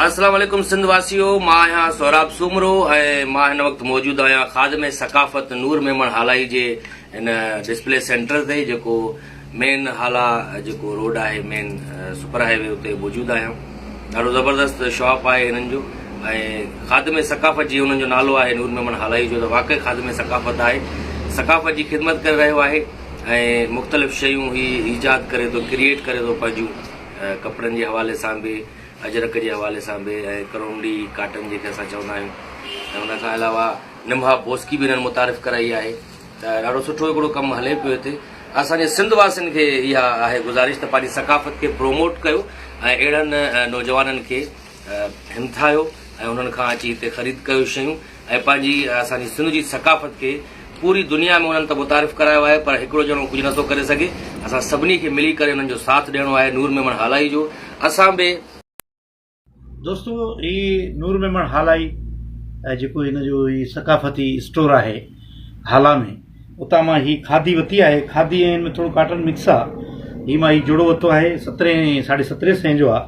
السلام عليڪم سنڌ واسيو مان آهيان سهراب سومرو ۽ مان هن وقت موجود آهيان خادم ثقافت نور ميمڻ هالائي جي هن ڊسپلي سينٽر تي جيڪو مين هالا جيڪو روڊ آهي مين سپر هاء وي اتي موجود آهيان ڏاڍو زبردست شاپ آهي هنن جو ۽ خادم ثقافت جي انهن جو نالو آهي نور ميمڻ هالائي جو ته واقعي خادم ثقافت آهي ثقافت جي خدمت ڪري رهيو آهي ۽ مختلف شيون هي ايجاد ڪري ٿو ڪريئيٽ ڪري ٿو پنهنجون ڪپڙن جي حوالي سان به اجرڪ جي حوالي سان به ۽ ڪرونڊي ڪاٽن جنهن کي اسان چوندا آهيون ۽ ان کان علاوه نمها بوسڪي به هنن متعارف ڪرائي آهي ته ڏاڍو سٺو هڪڙو ڪم هلي پيو هتي اسان جي سنڌ واسين کي اها آهي گذارش ته پنهنجي ثقافت کي پروموٽ ڪيو ۽ اهڙن نوجوانن کي همٿايو ۽ انهن کان اچي هتي خريد ڪيو شيون ۽ پنهنجي اسان جي سنڌ جي ثقافت کي پوري دنيا ۾ انهن ته متعارف ڪرايو آهي پر هڪڙو ڄڻو ڪجهه نٿو ڪري سگهي اسان سڀني کي ملي ڪري انهن جو ساٿ ڏيڻو آهي نور ميمڻ هالائي جو اسان به دوستو هي نور ميمڻ هالائي جيڪو هن جو هي ثقافتي اسٽور آهي هالا ۾ اتان مان هي کاڌي وتي آهي کاڌي ۽ هن ۾ ٿورو ڪاٽن مڪس آ هي مان هي جوڙو وتو آهي سترهين ساڍي سترهين سئين جو آ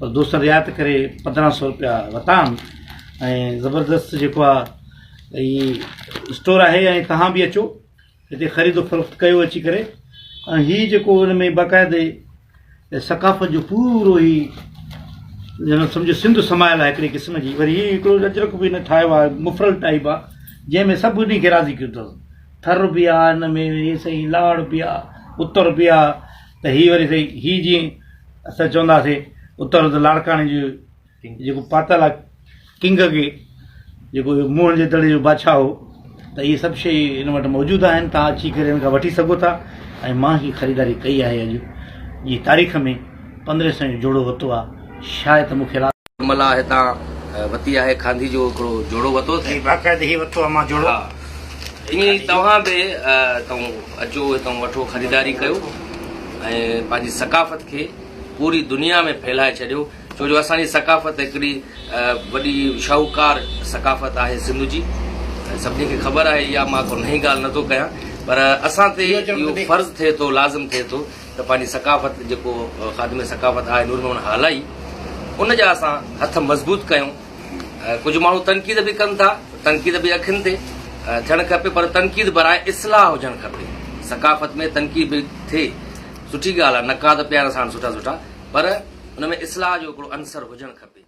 پر دوستن رعايت ڪري 15 سو روپيا وتا آهن ۽ زبردست جيڪو آ هي اسٽور آهي ۽ توهان به اچو هتي خريد و فروخت ڪيو اچي ڪري ۽ هي جيڪو ان ۾ باقاعدي ثقافت جو پورو هي ڄڻ سمجھو سنڌ سمايل آهي هڪڙي قسم جي وري هي هڪڙو اجرڪ به هن ٺاهيو آهي مفرل ٽائيپ آهي جنهن ۾ سڀني کي راضي ڪيو اٿس ٿر به آهي هن ۾ هي سائين لاڙ به آهي اتر به آهي ته هي وري سائين هي جيئن اسان چونداسي اتر ته لاڙڪاڻي جو جيڪو پاتل آ ڪنگ کي جيڪو موهن جي دڙي جو بادشاهه هو ته اهي سڀ شيء هن وٽ موجود آهن تان اچي ڪري هن کان وٺي سگهو ٿا ۽ مان هي خريداري ڪئي آهي اڄ جي تاريخ ۾ پندرهين سئين جو جوڙو ورتو آ شايد ته مون کي رات ملاح هتان وتي آهي کانڌي جو هڪڙو جوڙو وتو اٿئي. جي باقاعدي هي وتو آ مان جوڙو. ها ائين ئي توهان به هتان اچو هتان وٺو خريداري ڪيو ۽ پنهنجي ثقافت کي پوري دنيا ۾ ڦهلائي ڇڏيو. ڇو جو اسان جي ثقافت هڪڙي وڏي شاهوڪار ثقافت آهي سنڌ جي سڀني کي خبر آهي اها مان ڪو نئين ڳالهه نٿو ڪيان پر اسان تي اهو فرض ٿئي ٿو لازم ٿئي ٿو ته پنهنجي ثقافت جيڪو خادم ثقافت آهي نور محمد هالائي ان جا اسان هٿ مضبوط ڪيون ڪجهه ماڻهو تنقيد به ڪن ٿا تنقيد به اکين تي ٿيڻ کپي پر تنقيد براء اصلاح هجڻ کپي ثقافت ۾ تنقيد به ٿئي سٺي ڳالهه آهي نقاد پيا آهن اسان وٽ سٺا سٺا پر ان ۾ اصلاح جو هڪڙو عنصر هجڻ کپي.